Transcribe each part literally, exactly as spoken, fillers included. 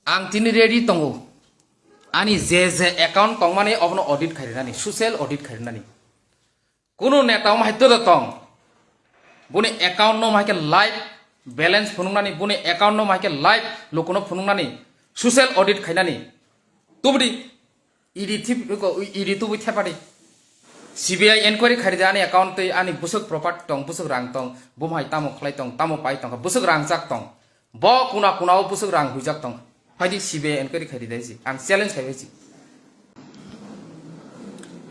Ang tini ready tongo. Ani je je account tongmani obono audit khairwnani, social audit khairwnani. Kunu neta omo hai todo tong. Buni account no omo hai khe live balance phunuknani, buni account no omo hai khe live lukuno phunuknani, social audit khainani. Tubudi E D thip-, ko, E D tubui thepadi. C B I enquiry khairidi ani account tei ani bwswk property tong, bwswk rang tong, bumhai tamo khlai tong, tamo pai tong, bwswk rang jak tong. Bo kuna kuna o bwswk rang huijak tong. Phaidi C B I enquiry khaidi dai si. Ang challenge khai si.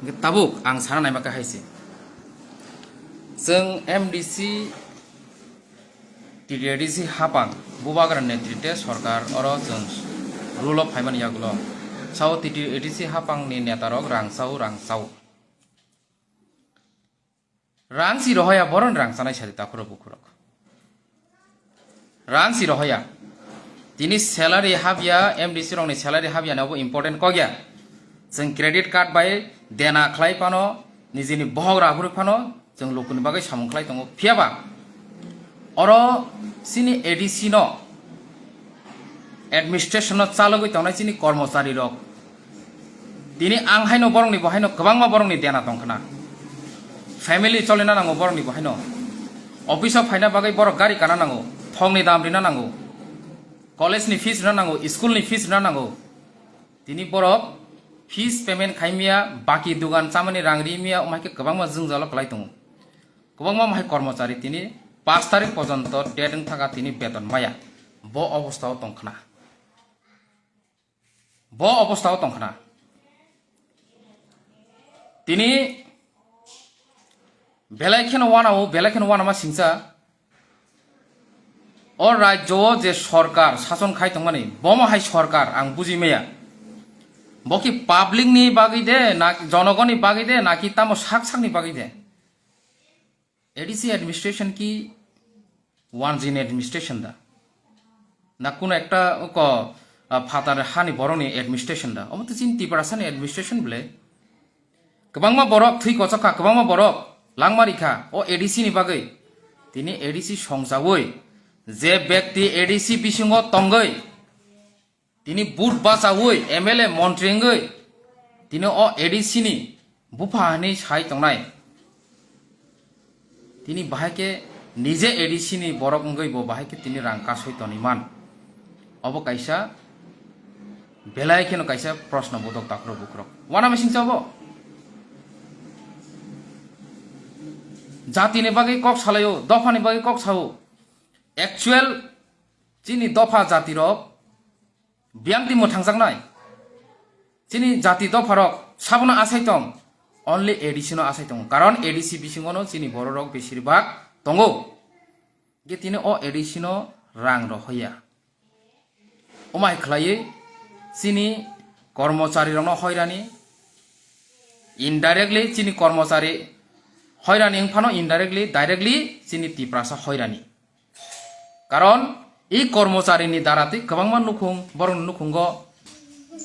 Hingke tabuk ang sana naima kahai si. Chwng M D C, T T A D C hapang, Bubagra netrite sorkar oro chwng rule o phaimani yagulo. Sao T T A D C hapang ni neta rok rang sao, rang sao. Rang si rohoya, boron rang chanai sari takhurok bukhurok. Rang si rohoya. Tini salary habya, M D C rokni salary habya ni obo important kok ya. Chwng credit card bai dena khlai phano, nijini bohok rakhurwi phano, chwng lukuni bagwi samung khlai tongo. Phiya ba, oro chini A D C no administration no chalogwi tongnai chini kormochari rok. Tini ang haino borokni bo haino kwbangma borokni dena tongkhna. Family cholina nango borokni bo haino. Office o phaina bagwi borok gari kana nango, thongni dam rina nango, college ni fees rina nango, school ni fees rina nango. Tini borok fees payment khaimya, baki dugan chamani rang rimya, omhaikhe kwbangma jwngjalo kwlai tongo. Kwbangma mahai kormochari tini pash tarik porjonto date wngthaka tini beton maya. Bo obostha o tongkhna. Bo obostha o tongkhna. Tini belai kheno wanao, belai kheno wanama singcha. O rajyo o je sorkar sason khai tongmani, bomo hai sorkar ang buji maya. Bo ki public ni bagwi de, na jonogoni bagwi de, naki tamo sak sakni bagwi de? A D C administration ki wanjini administration da? Na kuno ekta ko, ah, phatar hani borokni administration da? Omo to chini Tiprasani administration bole. Kwbangma borok thwi kochok kha, kwbangma borok langma rikha o A D C ni bagwi. Tini A D C songchaui je bekti A D C bisingo tongwi, tini but bachaui M L A montri wngwi tini o A D C ni bupha hinwi sai tongnai. Tini bahai khe nije A D C ni borok wngwi bo bahai khe tini rang kasui toniman. Obo kaisa belai kheno kaisa proshno bodok takhurok bukhurok. Wana mising cha obo? Jatini bagwi kok salaio, dophani bagwi kok sao. Actual chini dopha jatirok biyang timo thangjaknai. Chini jati dopharok sabono asai tong, only A D C no asai tongo. Karon A D C bisingono chini bororok besir bak tongo. Ge tini o A D C no rang rohoya. Omai khlaiwi chini kormochari rokno hoirani, indirectly chini kormochari hoirani wngphano indirectly, directly chini Tiprasa hoirani. Karon i kormochari ni dara tei kwbangma nukhung, borokni nukhungo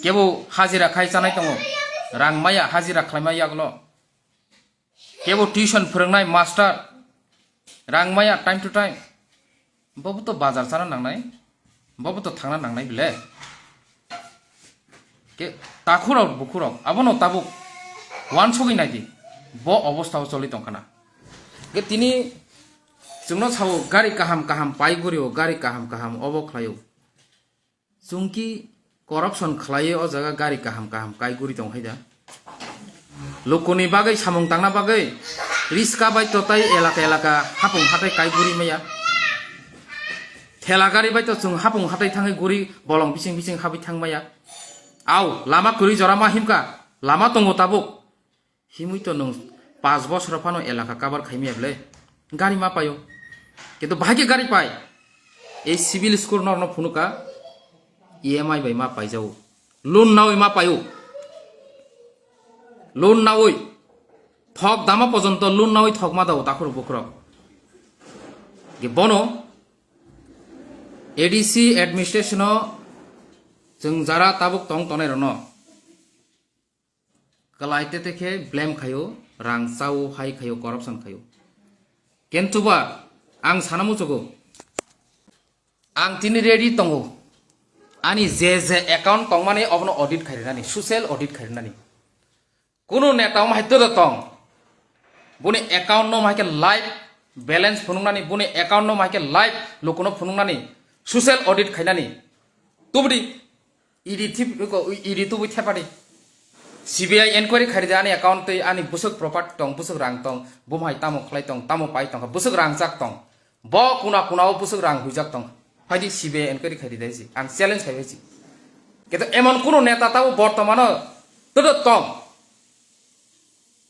kebo hajira khai chanai tongo, rang maya hajira khlaima yaglo. Kebo tuition phwrwngnai master, rang maya time to time. Bobo to bazar chana nangnai, bobo to thangna nangnai bile. Ke takhurok bukhurok, abono tabuk wansogwi naidi, bo obostha o choli tongkhana. Ke tini chwngno sao gari kaham kaham pai guri o, gari kaham kaham obo khlai o. Chwng ki corruption khlaiwi o jaga gari kaham kaham kai guri tong hai da. Lukuni bagwi samung tangna bagwi riska bai totai elaka elaka hapung hatai kai guri maya. Thela gari bai to chwng hapung hatai thangwi guri bolong bising bising habwi thang maya. Au, lama kwrwi jora ma himka, lama tongo tabuk. Himwi to nwng panch bosor phano elaka cover khaimaya bwle? Gari ma paio. Kintu bahai khe gari pai. Ei civil score norno phunuka, E M I bai ma paijao. Loan nawi ma paio. Loan nawi. Thok dama porjonto loan nawi thok ma dao takhurok bukhurok. Ge bono A D C administration o chwng jara tabuk tong tongnai rokno kwlai tete khe blame khaio, rang chao, hai khaio, corruption khaio. Kintu ba ang sana muchugo, ang tini ready tongo, Ani je je account tongmani obono audit khai rinani, social audit khai rinani. Kuno neta omo hai todo tong. Boni account no hai khe live balance phunuknani, boni account no hai khe live lukuno phunuknani, social audit khainani. Tubudi E D thip-, E D tubui thepadi. C B I enquiry khaidi ani account tei ani bwswk property tong, bwswk rang tong, bumhai tamo khlai tong, tamo pai tong, bwswk rang jak tong. Bo kuna kuna o bwswk rang huijak tong. Phaidi C B I enquiry khaidi dai si. Ang challenge khai si. Keto emon kuno neta tabo bortomano todo tong.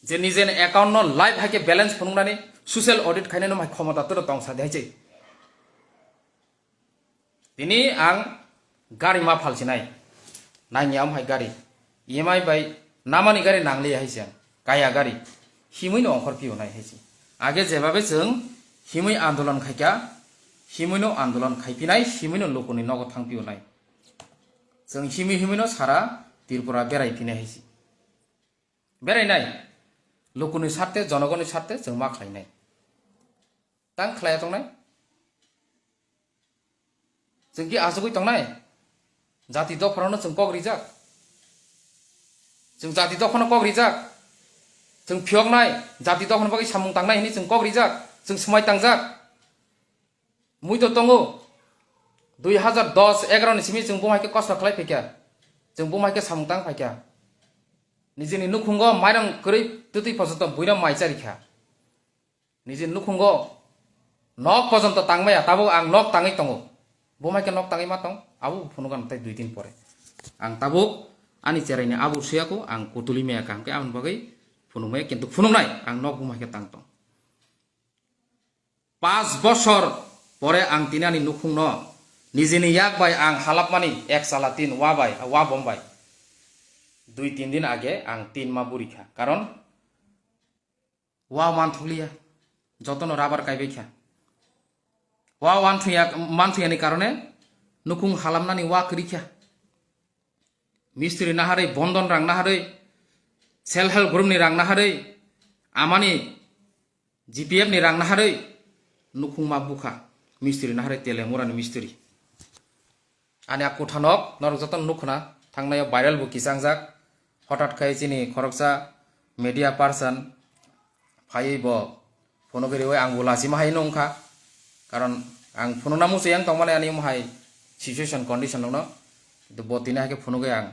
Je nijeni account no live hai khe balance phunuknani social audit khainani mai khomota todo tong sa dai si. Tini ang gari ma phalsinai. Nangya om hai gari. E M I bai namani gari nangliya hai se. Kaya gari. Himui no ongkhor pio nai hai se. Age jebabe chwng himui andolon khaikha, himui no andolon khaipinai, himui no lukuni nogo thang pio nai. Chwng himui himui no sara Tripura berai phinai hai se. Berai nai. Lukuni sarte, jonogoni sarte chwng ma khlai nai. Tang khlaiya tongnai. Chwng ki achugwi tongnai? Jati dopharano chwng kok rijak. Chwng jati dophano kok rijak. Chwng phiyoknai, jati dophano bagwi samung tangnai hwnwi chwng kok rijak. Chwng swmai tangjak. Mui to tongo. Dui hazar dos egaroh ni simi chwng bumhai khe kosto khlai phaikha. Chwng bumhai khe samung tang phaikha. Nijini nukhungo mairang kwrwi twtwi pojonto buino mai charikha. Nijini nukhungo nok pojonto tangmaya, tabuk ang nok tangwi tongo. Bo mai khe nok tangwi ma tong, abo phunukgano tei dui din pore. Ang tabuk ani cheraini abur suyako, ang kutuli maya kaham khe aboni bagwi phunukmaya, kintu phunuknai ang nok bo mai khe tang tong. Pas bosor pore ang tini ani nukhungno nijini yak bai ang halapmani ek chala tin wa bai, wa bom bai. Dui tin din age ang tin ma buri kha. Karon Wa wanthokliya, jotono rubber kaibai kha. Wa wanthuya, manthuyani karone nukhung halamnani wa kwrwi kha. Mistri naharwi, bondon rang naharwi, self help group ni rang naharwi, amani G P F ni rang naharwi nukhung ma bukha. Mistri naharwi Telemurani mistri. Ani a kuthanok norok jotono nukhna thangnaio viral bo kichang jak. Hothat khai chini khoroksa media person phaiwi bo phunugwi riwi ang bo lachima hai nungkha. Karon ang phunukna muchung yang tongmani ani omo hai situation condition rokno. Bo tini hai khe phunugwi ang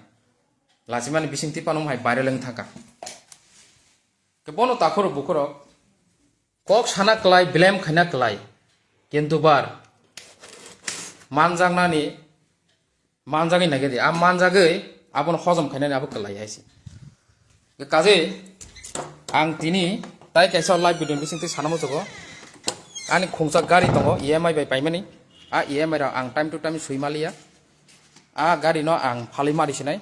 lachimani bising tipano omo hai viral wng thangkha. Khe bono takhurok bukhurok kok sana klai, blame khaina klai. Kintu bar manjaknani manjagwi naikhe di. A manjagwi abono hojom khainani abo klai hai se. Khe kaje ang tini tai kaisa live video ni bisingtwi sana muchugo. Ani khungsa gari tongo E M I bai paimani. A E M I rok ang time to time swi maliya. A gari no ang phalwi mari sinai.